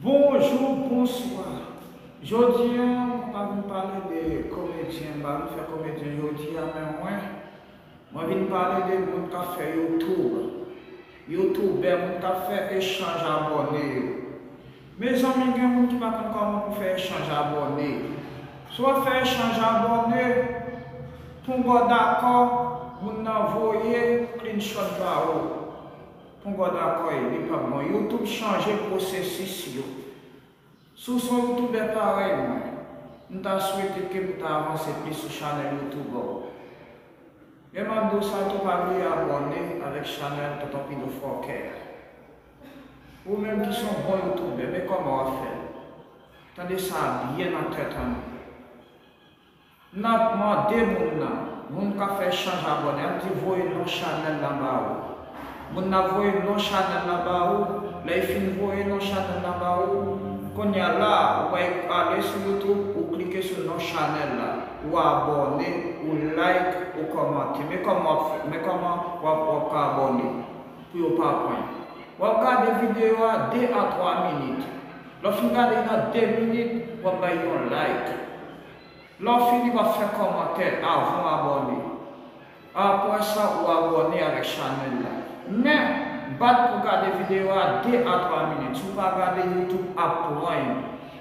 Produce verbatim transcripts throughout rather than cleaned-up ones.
Bonjou, bonswa. Jodi a, mwen pa vin pale de komedyen, m pa vin fè komedyen jodi a, men mwen, mwen vin pale de moun k ap fè YouTube. Youtubè, moun k ap fè echanj abòne yo. Mezanmi, gen moun ki pa konn kòman pou fè echanj abòne. Si w ap fè echanj abòne, pongò dakò, moun nan voye screenshot ba ou. Pongò dakò, e li p ap bon. YouTube chanje pwosesis yo. Si w se yon youtubè parèy mwen, m ta swete ke m ta avanse plis sou chanèl YouTube ou. Men m ap di w sa tou, pa bliye abòne avèk chanèl Tonton Pino Fòkè a. Ou menm ki se yon bon youtubè, men kòman w ap fè l? Tande sa byen nan tèt an nou. N ap mande moun nan, moun k ap fè echanj abòne, ap di voye non chanèl la ba ou. Moun nan voye non chanèl la ba ou, lè l fin voye non chanèl la ba ou, kounye a la, ou pral ale sou YouTube, ou klike sou non chanèl la, ou abòne, ou like, ou kòmante. Men kòman w ap fè, men kòman w ap, w ap ka abòne pou yo pa pran. W ap gade videyo a de a twa minit. Lè w fin gade l nan de minit, w ap bay yon like. Lè w fini, w ap fè kòmantè avan w abòne. Apre sa, ou abòne avèk chanèl la. Men, bat pou gade videyo a de a twa minit. Si w pa gade, YouTube ap pran yo.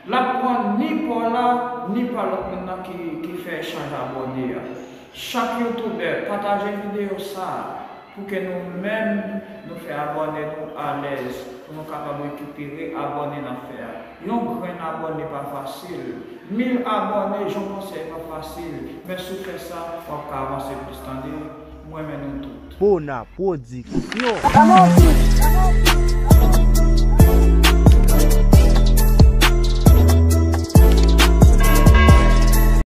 L ap pran ni pa w la, ni pa lòt moun nan ki, ki fè echanj abòne a. Chak youtubè, pataje videyo sa a. Pou ke nou menm, nou fè abòne nou alèz, pou nou kapab rekipere abòne n ap fè a. Yon grenn abòne pa fasil. Mil abòne, jan w panse, pa fasil. Men si w fè sa, w ap ka avanse plis, tande. M renmen nou tout. Pona Pwodiksyon.